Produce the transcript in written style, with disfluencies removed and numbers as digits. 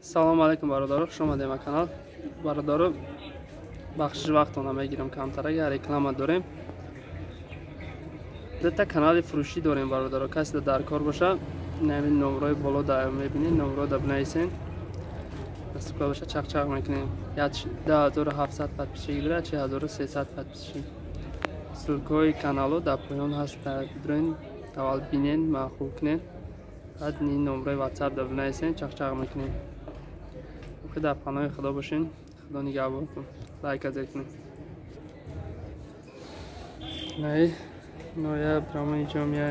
Салому алейкум, бародаро, хуш омадем ба канал. Бародаро, бахшиш, вақтона мегирам камтарага, реклама дорем. Дута канали фурӯшӣ дорем, бародаро. Касе дар кор боша, нами номрои боло да мебинед, номро да бинависен. Насиб боша, чақчақ мекунем. 2700 подписчик дорад, 4300 подписчик. Ссылкаҳои каналҳо дар поён ҳаст, бидроен, аввал бинен, маъқул кунен, баъд ин номрои ватсап да бинависен, чақчақ мекунем. Дар паноҳи Худо бошен, Худо нигаҳбонтон. Лайка зер кунед. Най нояб рамони ҷомеа.